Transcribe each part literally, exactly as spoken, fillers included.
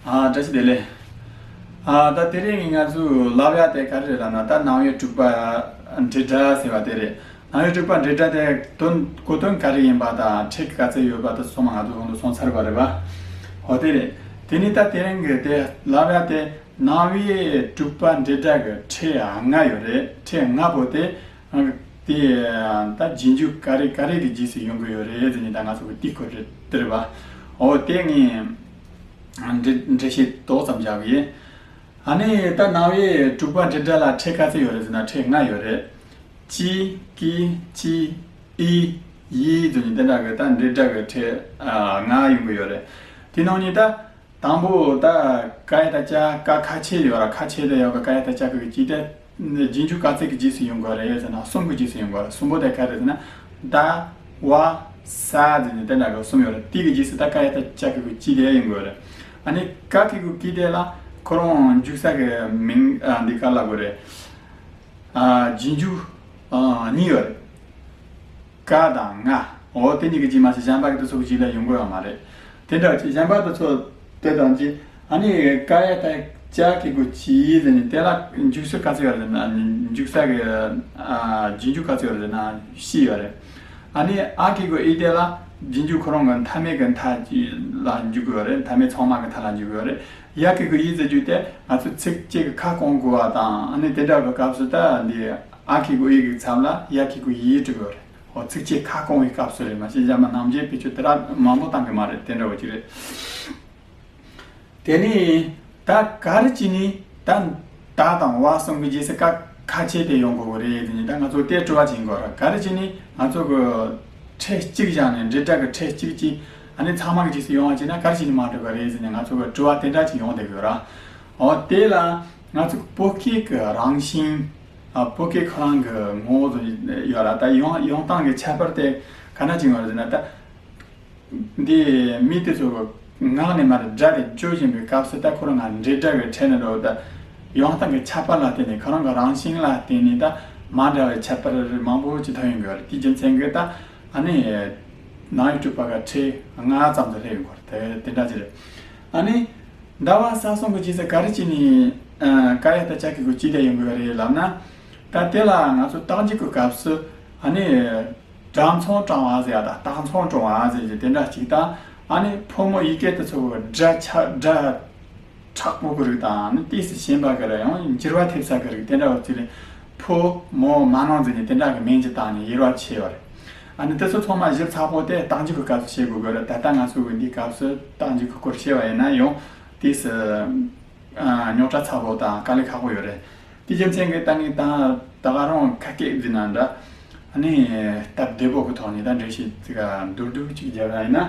ཨ། བཀྲ་ཤིས་བདེ་ལེགས། ཨ། ད་དེ་རིང་ང་ཚོས་ལབ་ཡ་དེ་ག་རེ་རེད་ལབ་ན། ད་རྣམ་དབྱེ་དྲུག་པ་འབྲེལ་སྒྲ་ཟེར་བ་དེ་རེད། རྣམ་དབྱེ་དྲུག་པ་འབྲེལ་སྒྲ་དེ་དོན་གོ་དོན་ག་རེ་ཡིན་པ་དང་ཕྲད་ག་ཚད་ཡོད་པ་དེ་ཚང་མ་ང་ཚོ་གོང་དུ་སོང་ཚར་བ་རེད་པ། འོ་དེ་རེད། དེ་ནས་ད་དེ་རིང་གི་དེ་ལབ་ཡ་དེ། རྣམ་དབྱེ་དྲུག་པ་འབྲེལ་སྒྲ་གི་ཕྲད་ལྔ་ཡོད་རེད། ཕྲད་ལྔ་པོ་དེ། ཨ། དེ་ད་རྗེས་འཇུག་ག་རེ་ག་རེ་གི་རྗེས་སུ་ཡོང་གི་ཡོད་རེད་ཟེར་ནས་ད་ང་ཚོ་གི་དེའི་སྐོར་རེད་དེ་རེད་པ། འོ་དེ་ངས་འགྲེལ་འགྲེལ་བཤད་ཏོག་ཙམ་རྒྱག་གི་ཡིན། ཨ་ནི་ད་རྣམ་དབྱེ་དྲུག་པ་འབྲེལ་སྒྲ་ལ་ཕྲད་ག་ཚད་ཡོད་རེད་ཟེར་ན། ཕྲད་ལྔ་ཡོད་རེད། ཅི། ཀི། ཅི། ཨི། ཡི་ཟེར་ནས་དེ་འདྲ་གི་ད་འབྲེལ་སྒྲ་གི་ཕྲད་ཨ་ལྔ་ཡོང་གི་ཡོད་རེད། དེ་ནང་ནས་ད། དང་པོ་ད་ཀ་ཡ་བཏགས་ཀྱ། ཀ་ཁ་ཆེ་ཡོད་ར། ཁ་ཆེ་དེ་ཡོད་གི་ཀ་ཡ་བཏགས་ཀྱ་གི་གུ་ཅི་དེ། རྗེས་འཇུག་ག་ཚད་ཀྱི་རྗེས་སུ་ཡོང་དགོས་རེད་ཟེར་ན། གསུམ་གྱི་རྗེས་སུ་ཡོང་དགོས་རེད། གསུམ་པོ་དེ་ག་རེ་ཟེར་ན། ད། བ། ས་ཟེར་ནས་དེ་འདྲ་གི་གསུམ་ཡོད་རེད། དེ་གི་རྗེས་སུ་ད་ཀ་ཡ་བཏགས་ཀྱ་གི་གུ་ཅི་དེ་ཡོང་དགོས་རེད། ཨ་ནི་ཀ་གི་གུ་ཀི་དེ་ལ་ཁོ་རང་འཇུག་ས་གི་མིང་ཨ་འདི་ག་ལབ་དགོས་རེད། ཨ། རྗེས་འཇུག་ཨ་གཉིས་ཡོད་རེད། ཀ་དང་ང་། འོ་དེ་གཉིས་ཀྱི་རྗེས་མ་ཟད་གཞན་པ་གི་དེ་ཚོ་གི་རྗེས་ལ་ཡོང་གི་ཡོད་མ་རེད། དེ་འདྲ་ཅིག་གཞན་པ་དེ་ཚོ་དེ་དང་ཅིག་ཨ་ནི་ཀ་ཡ་བཏགས་ཀྱ་གི་གུ་ཅི་ཟེར་ནས་དེ་ལ་འཇུག་ས་ག་ཚོད་ཡོད་རེད་ན། འཇུག་ས་གི་ཨ་རྗེས་འཇུག་ག་ཚོད་ཡོད་རེད་ན་བཞི་ཡོད་རེད། ཨ་ནི་ཨ་གི་གུ་ཨི་དེ་ལ་རྗེས་འཇུག་ཁོ་རང་གི་མཐའ་མེད་གི་མཐའ་ལ་འཇུག་གི་ཡོད་རེད། མཐའ་མེད་ཚང་མ་གི་མཐའ་ལ་འཇུག་གི་ཡོད་རེད། ཡ་གི་གུ་ཡི་ཟེར་རྒྱུ་དེ་ང་ཚོ་ཚིགས་བཅད་ཀྱི་ཁ་སྐོང་དགོས་པ་དང་། ཨ་ནི་དེ་འདྲ་གི་སྐབས་སུ་ད་འདི་ཨ་གི་གུ་ཨི་གི་ཚབ་ལ་ཡ་གི་གུ་ཡི་འབྲི་དགོས་རེད། འོ་ཚིགས་བཅད་ཁ་སྐོང་བའི་སྐབས་སུ་རེད། མ་གཞི་རྗེས་མ་རྣམ་འབྱེད་བེད་སྤྱོད་དེ་འདྲ་མང་པོ་བཏང་གི་མ་རེད། དེ་འདྲ་བོ་ཅིག་རེད། དེ་ནས་ད་ག་རེ་བྱས་ནས་ད་ད་དང་བ་གསུམ་གྱི་རྗེས་སུ་ཀ་ཁ་ཆེ་དེ་ཡོང་དགོས་ཀྱི་རེད་ཟེར་ནས་ད་ང་ཚོ་དེ་དྲི་བ་བྱེད་དགོས་རེད། ག་རེ་བྱས་ནས་ང་ཚོ་གི་ཕྲད་གཅིག་བཞག་ནས། འབྲེལ་སྒྲ་གི་ཕྲད་གཅིག་གིས་ཨ་ནི་ཚང་མ་གི་རྗེས་སུ་ཡོང་བ་བྱས་ན་ག་རེ་བྱས་ནས་མ་འགྲིག་གི་རེད་ཟེར་ནས་ང་ཚོ་གི་དྲི་བ་དེ་འདྲ་ཅིག་ཡོང་བསྡད་ཀྱི་ཡོད་ར། འོ་དེ་ལ་ང་ཚོ་བོད་སྐད་ཀྱི་རང་བཞིན། ཨ། བོད་སྐད་ཁོ་རང་གི་ངོ་བོ་ཡོད་ར། ད་ཡོང་ཡོང་སྟངས་ཀྱི་ཁྱད་པར་དེ་ག་འདྲ་ཅིག་ཡོད་རེད་ཟེར་ན། ད་འདི་མི་དེ་ཚོ་གི་ངག་ནས་མར་སྒྲ་དེ་བརྗོད་བཞིན་པའི་སྐབས་སུ་ད་ཁོ་རང་ང་འབྲེལ་སྒྲ་གི་ཕྲད་ནི་འགྲོ། ད་ཡོང་སྟངས་ཀྱི་ཁྱད་པར་ལ་བརྟེན་ནས། ཁོ་རང་གི་རང་བཞིན་ལ་བརྟེན་ནས་ད་མ་འདྲ་བའི་ཁྱད་པར་མང་པོ་ཅིག་ཐོན་ཡོང་གི་ཡོད་རེད། དེའི་རྒྱུ་མཚན་གྱིས་ད་ཨ་ནི་རྣམ་དབྱེ་དྲུག་པ་ག་ཕྲད་ལྔ་ཙམ་དུ་སླེབས་ཡོང་གི་ཡོད་རེད། དེ་དེ་འདྲ་ཅིག་རེད། ཨ་ནི་ད་བ་ས་གསུམ་གྱི་རྗེས་སུ་ག་རེ་བྱས་ནས་ཀ་ཡ་བཏགས་ཀྱ་གི་གུ་ཅི་དེ་ཡོང་གི་ཡོད་རེད་ལབ་ན། ད་དེ་ལ་ང་ཚོ་རྟགས་འཇུག་གི་སྐབས་སུ་ཨ་ནི་སྒྲ་མཚུངས་དྲང་བ་ཟེར་ཡ་དང་རྟགས་མཚུངས་དྲང་བ་ཟེར་གྱི་དེ་འདྲ་གཅིག་དང་། ཨ་ནི་ཕོ་མོ་ཡི་གེ་དེ་ཚོ་གི་སྒྲ་ཆ་སྒྲ་མཁྲེགས་པོ་གི་རིགས་དང་། ཨ་ནི་ཏོག་ཙམ་ཞན་པ་གི་རིགས། ཡང་འགྱུར་བ་ཐེབས་ས་གི་རིགས། དེ་འདྲ་བ་ཚིག་ལས་ཕོ་མོ་མ་ནིང་ཟེར་ནས་དེ་འདྲ་གི་མིང་ཅིག་བཏགས་ནས་དབྱེ་བ་ཕྱེ་བ་རེད། ཨ་ནི་དེ་ཚོ་ཚང་མ་ཞིབ་ཚགས་པོ་དེ་རྟགས་འཇུག་གི་སྐབས་སུ་བྱེད་དགོས་གི་རེད། ད་ལྟ་ང་ཚོ་གི་འདིའི་སྐབས་སུ་རྟགས་འཇུག་གི་སྐོར་བཤད་པ་ཡིན་ན་ཡང་ཏོག་ཙམ་རྙོག་དྲ་ཚ་པོ་དང་དཀའ་ལས་ཁག་པོ་ཡོད་རེད། དེ་རྒྱུ་མཚན་གྱིས་ད་ངས་ད་ད་ག་རང་ཁ་སྐད་འཛིན་ན་འདྲ། ཨ་ནི་སྟབས་བདེ་པོ་གི་ཐོག་ནས་ད་འགྲེལ་བཤད་ཅིག་མདོར་བསྡུས་ཅིག་བརྒྱབ་པ་ཡིན་ན།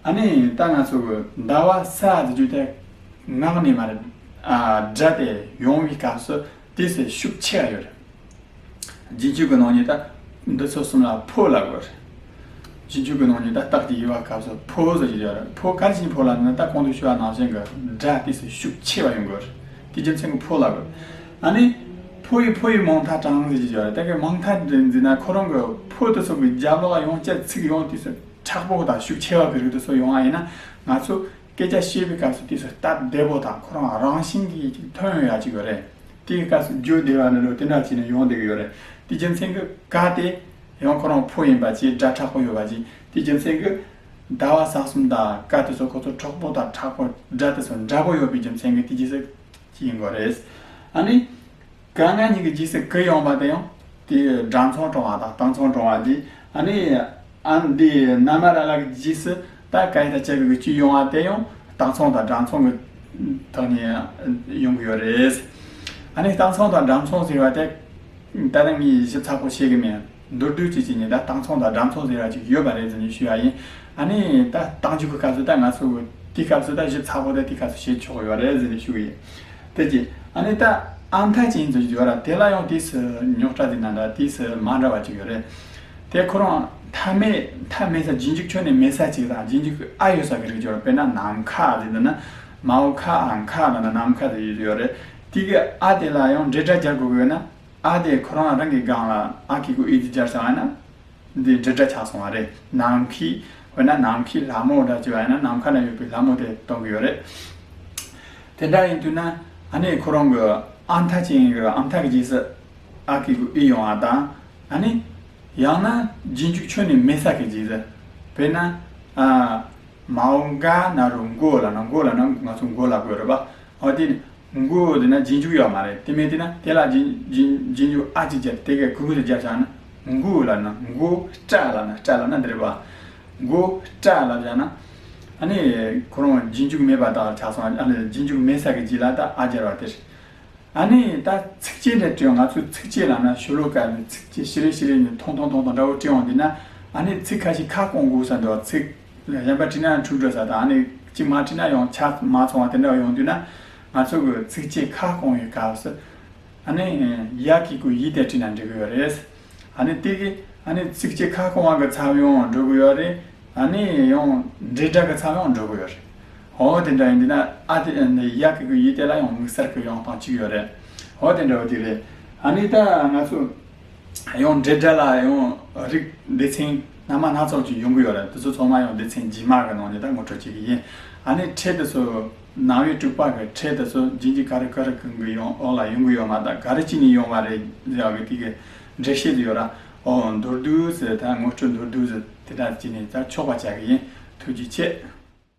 ཨ་ནི་ད་ང་ཚོ་གི་ཟླ་བ་ས་ཟེར་རྒྱུ་དེ་ངག་ནས་མར་ཨ་སྒྲ་དེ་ཡོང་བའི་སྐབས་སུ་ཏོག་ཙམ་ཤུགས་ཆེ་བ་ཡོད་རེད། རྗེས་འཇུག་གི་ནང་ནས་ད་འདི་ཚོ་གསུམ་ལ་ཕོ་ལབ་དགོས་རེད། རྗེས་འཇུག་གི་ནང་ནས་ད་རྟགས་ཀྱི་དབྱེ་བ་སྐབས་སུ་ཕོ་ཟེར་གྱི་ཡོད་རེད། ཕོ་ག་རེ་བྱས་ནས་ཕོ་ལབ་ན། ད་གོང་དུ་ཞུས་པ་ནང་བཞིན་གྱི་སྒྲ་དེ་ཚོ་ཤུགས་ཆེ་བ་ཡོང་དགོས་རེད། དེ་རྒྱུ་མཚན་གྱིས་ཕོ་ལབ་དགོས། ཨ་ནི་ཕོ་ཡི་ཕོ་ཡི་མང་མཐའ་དྲངས་ཟེར་གྱི་ཡོད་རེད། ད་གི་མང་མཐའ་འཛིན་ན་ཁོ་རང་གི་ཕོ་དེ་ཚོ་གི་རྒྱབ་ལོགས་ཡོང་བྱས་ཚིག་ཡོང་དུས་སུ་མཁྲེགས་པོ་དང་ཤུགས་ཆེ་བ་གི་རིགས་དེ་ཚོ་ཡོང་བ་ཡིན་ན། ང་ཚོ་སྐད་ཆ་བཤད་པའི་སྐབས་སུ་དེ་ཚོ་སྟབས་བདེ་པོ་དང་ཁོ་རང་རང་བཞིན་གྱིས་ཅིག་ཐོན་ཡོང་ཡ་ཅིག་ཡོད་རེད། དེའི་སྐབས་སུ་རྒྱུ་བདེ་བ་ནི་ལོ་དེ་འདྲ་བྱས་ནས་ཡོང་བསྡད་ཀྱི་ཡོད་རེད། དེ་རྒྱུ་མཚན་གྱིས་ཀ་དེ་ཡང་ཁོ་རང་ཕོ་ཡིན་པ་བྱས། སྒྲ་མཁྲེགས་པོ་ཡོད་པ་བྱས། དེ་རྒྱུ་མཚན་གྱིས་ཟླ་བ་ས་གསུམ་དང་ཀ་དེ་ཚོ་ཁོ་ཚོ་མཁྲེགས་པོ་དང་མཁྲེགས་པོ། སྒྲ་དེ་ཚོ་འདྲ་པོ་ཡོད་པའི་རྒྱུ་མཚན་གྱིས་དེ་རྗེས་སུ་ཅི་ཡིན་དགོས་རེད། ཨ་ནི་ཀ་ང་གཉིས་ཀྱི་རྗེས་སུ་གི་ཡོང་བ་དེ་ཡང་དེ་སྒྲ་མཚུངས་དྲང་བ་དང་རྟགས་མཚུངས་དྲང་བ་དེ། ཨ་ནི་ཨ་འདི་ན་མ་ར་ལ་གི་རྗེས་སུ་ད་ཀ་ཡ་བཏགས་ཀྱ་གི་གུ་ཅི་ཡོང་བ་དེ་ཡང་རྟགས་མཚུངས་དང་སྒྲ་མཚུངས་ཀྱི་ཐོག་ནས་ཡོང་གི་ཡོད་རེད། ཨ་ནི་རྟགས་མཚུངས་དང་སྒྲ་མཚུངས་ཟེར་བ་དེ་ད་ལྟ་ངས་ཞིབ་ཚགས་པོ་བཤད་གི་མེད། མདོར་བསྡུས་ཅིག་བྱས་ནས་ད་རྟགས་མཚུངས་དང་སྒྲ་མཚུངས་ཟེར་བ་ཅིག་ཡོད་པ་རེད་ཟེར་ནས་ཞུ་ཡ་ཡིན། ཨ་ནི་ད་རྟགས་འཇུག་གི་སྐབས་སུ་ད་ང་ཚོ་གི་དེའི་སྐབས་སུ་ད་ཞིབ་ཚགས་པོ་ད་དེའི་སྐབས་སུ་བཤད་ཆོག་ཡོད་རེད་ཟེར་ནས་ཞུ་གི་ཡིན། དེ་ཅི། ཨ་ནི་ད་ཨ་མཐའ་ཅན་ཟེར་གྱི་ཡོད་ར། དེ་ལ་ཡང་དུས་སུ་རྙོག་དྲ་དེ་ན་འདྲ་དུས་སུ་མ་འདྲ་བ་ཅིག་ཡོད་རེད། དེ་ཁོ་རང་མཐའ་མེད་མཐའ་མེད་ས་རྗེས་འཇུག་ཁྱོན་ནས་མེད་ས་ཅིག་དང་། རྗེས་འཇུག་ཨ་ཡོད་ས་གི་རིགས་ཡོད་ར། དཔེར་ན་ནམ་མཁའ་ཟེར་འདུག་ན། མའོ་ཁ་ཨ་མཁའ་ལབ་ན་ནམ་མཁའ་ཟེར་ཡོད་རེད། དེ་གི་ཨ་དེ་ལ་ཡང་འབྲེལ་སྒྲ་སྦྱར་དགོས་ཀྱི་ཡོད་ན། ཨ་དེ་ཁོ་རང་རང་གི་སྒང་ལ་ཨ་གི་གུ་ཨི་དེ་སྦྱར་བྱུང་བ་ན། འདི་འབྲེལ་སྒྲ་ཆགས་སོང་བ་རེད། ནམ་མཁའི། དཔེར་ན་ནམ་མཁའི་ལྷ་མོ་འདྲ་ཅིག་ཡོད་ན་ནམ་མཁའ་ན་ཡོད་པའི་ལྷ་མོ་དེ་སྟོན་གྱི་ཡོད་རེད། དེ་འདྲ་ཡིན་དུས་ན་ཨ་ནི་ཁོ་རང་གི་ཨ་མཐའ་ཅན་གྱི་ཨ་མཐའ་གི་རྗེས་སུ་ཨ་གི་གུ་ཨི་ཡོང་བ་དང་། ཨ་ནི་ཡང་ན་རྗེས་འཇུག་ཁྱོན་ནས་མེད་ས་གི་རྗེས་སུ། དཔེར་ན་ཨ། མའོ་ག་ན་རུ་མགོ་ལབ་ན། མགོ་ལབ་ན་ང་ཚོ་མགོ་ལབ་དགོས་རེད་པ། འོ་དེ་ནི་མགོ་དེ་ན་རྗེས་འཇུག་ཡོད་མ་རེད། དེ་མིན་དེ་ན་དེ་ལ་རྗེས་རྗེས་རྗེས་འཇུག་ཨ་ཅིག་བརྒྱབ། དེ་གའི་གུ་གུ་དེ་བརྒྱབ་བཞག་ན། མགོ་ལབ་ན། མགོ་སྐྲ་ལབ་ན། སྐྲ་ལབ་ན་འདི་རེད་པ། མགོ་སྐྲ་ལབ་བཞག་ན། ཨ་ནི་ཁོ་རང་རྗེས་འཇུག་མེད་པ་དག་ཆགས་སོང་། ཨ་ནི་རྗེས་འཇུག་མེད་ས་གི་རྗེས་ལ་ད་ཨ་སྦྱར་བ་དེ་རེད། ཨ་ནི་ད་ཚིགས་བཅད་འདྲ་བྲིས། ང་ཚོས་ཚིགས་བཅད་ལབ་ན་ཤོ་ལོ་ཀ་ནས་ཚིགས་བཅད་ཤི་རེ་ཤི་རེ་ནས་ཐུང་ཐུང་ཐུང་ཐུང་འདྲ་བོ་བྲིས་ཡོང་དུས་ན། ཨ་ནི་ཚིག་ཁ་ཤས་ཁ་སྐོང་དགོས་ས་འདུག། ཚིག་གཞན་པ་བྲིས་ན་འཁྲུག་འགྲོ་ས་དང་། ཨ་ནི་གཅིག་མ་བྲིས་ན་ཡང་ཆ་མ་ཚང་བ་དེ་འདྲ་ཡོང་དུས་ན། ང་ཚོ་གི་ཚིགས་བཅད་ཁ་སྐོང་བའི་སྐབས་སུ་ཨ་ནི་ཡ་གི་གུ་ཡི་དེ་བྲིས་ན་འགྲིག་གི་ཡོད་རེད། ཨ་ནི་དེ་གི་ཨ་ནི་ཚིགས་བཅད་ཁ་སྐོང་བ་གི་ཚབ་ཡང་འགྲོ་གི་ཡོད་རེད། ཨ་ནི་ཡང་འབྲེལ་སྒྲ་གི་ཚབ་ཡང་འགྲོ་གི་ཡོད་རེད། འོ་དེ་འདྲ་ཡིན་དུས་ན་ཨ་དེ་ནི་ཡ་གི་གུ་ཡི་དེ་ལ་ཡང་དམིགས་བསལ་གྱི་ཡོང་སྟངས་གཅིག་ཡོད་རེད། འོ་དེ་འདྲ་བོ་དེ་རེད། ཨ་ནི་ད་ང་ཚོ་ཡང་འབྲེལ་སྒྲ་ལ་ཡང་རིགས་སྡེ་ཚན་སྣ་མང་སྣ་ཚོགས་ཅིག་ཡོང་གི་ཡོད་རེད། དེ་ཚོ་ཚང་མ་ཡང་སྡེ་ཚན་རྗེས་མ་གི་ནང་ནས་ད་ངོ་སྤྲོད་བྱེད་ཀྱི་ཡིན། ཨ་ནི་ཕྲད་དེ་ཚོ་ནང་པའི་དྲུག་པ་གི་ཕྲད་དེ་ཚོ་རྗེས་འཇུག་ག་རེ་ག་རེ་གང་གི་ཡོང་འོག་ལ་ཡོང་གི་ཡོད་མ་ད་ག་རེ་བྱས་ནས་ཡོང་བ་རེད་ཟེར་བ་གི་དེ་གི་འགྲེལ་བཤད་དེ་ཡོད་ར། ཨོ་མདོར་བསྡུས་ཟེར། ད་ངོ་སྤྲོད་མདོར་བསྡུས་ཟེར། དེ་འདྲ་བྱས་ནས་ད་ཆོག་པ་བྱ་གི་ཡིན། ཐུགས་རྗེ་ཆེ།